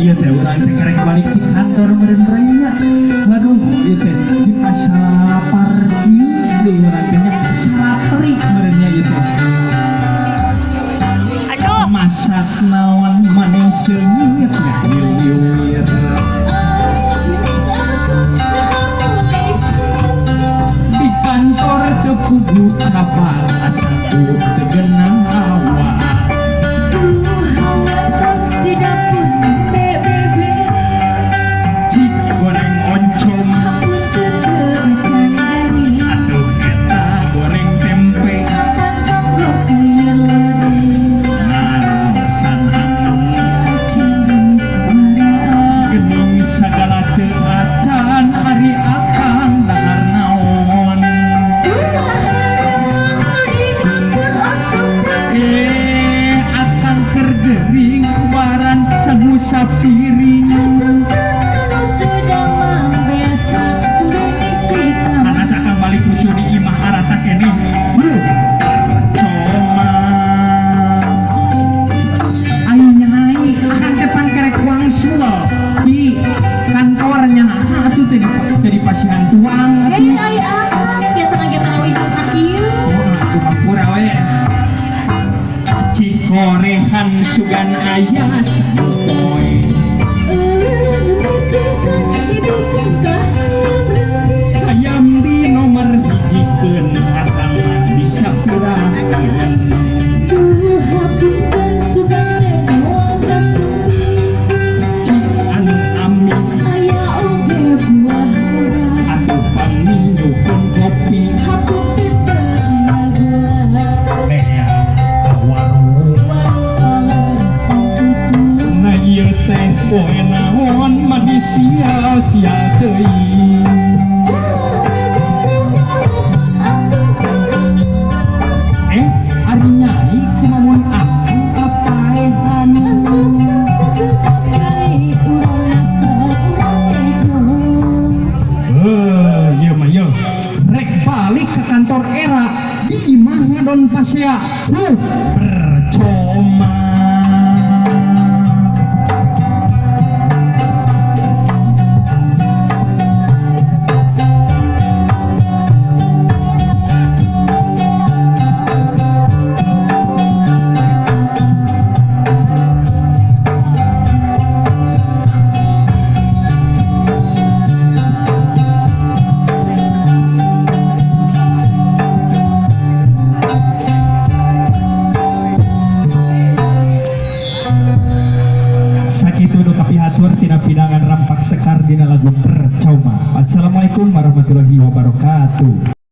Ieu teh urang teh karek balik di kantor meureun raya. Waduh, ieu teh jeung asa lapar kieu deui urang teh nya, salateri meureun nya ieu teh. Aduh. Masak naon maneh seungit ngahiliwir. Di kantor teu puguh cabang asa ku teu genah awak. Duh, tos di dapur BBB. Cik goreng oncom. Hapunten teu acan garing. Atuh eta goreng tempe. Kapan kanggo sayur lodeh. Ngaraosan angen. Acan disuaraan. Gening sagala teu acan, ari akang dahar naon? Ulah herang di dapur asup. Eh, akang keur gering ubaran sangu sapiring. Hapunten kanu teu damang biasa kudu ngisi. Panas akang balik rusuh di imah arata keneh. Yuh, percuma. Ai nyai, akang teh pan kerek wangsul di kantornya, nah atuh teh di pasihan tuang atuh. Hei, ai akang biasa lagi tarawih jeung sakieu. Oh, atuh hampura we. Cikorehan sugan aya sapoe. Nembe pisan dibikin ka hayam leungit. Hayam di nomor hijikeun, akang mah bisa pirakeun. Duh, hapunten sugan teh moal kaseutik. Cik anu amis. Aya oge buah buah. Atuh pangninyukeun kopi. Hapunten teu aya gula. Mea ka warung. Warung sakitu. Nah, ieu teh poe naon mani sia-sia teuing. Ulah akang sorangan. Eh, ari nyai kumaha mun akang kapaehan? Antosan sakedap deui urang ngasak urang ejo. Eh, ieu mah ieu. Rek balik ke kantor era di imah ngadon pasea. Huh, percuma. Sakitu nu kapihatur tina pidangan Rampak Sekar dina lagu Percuma. Assalamualaikum warahmatullahi wabarakatuh.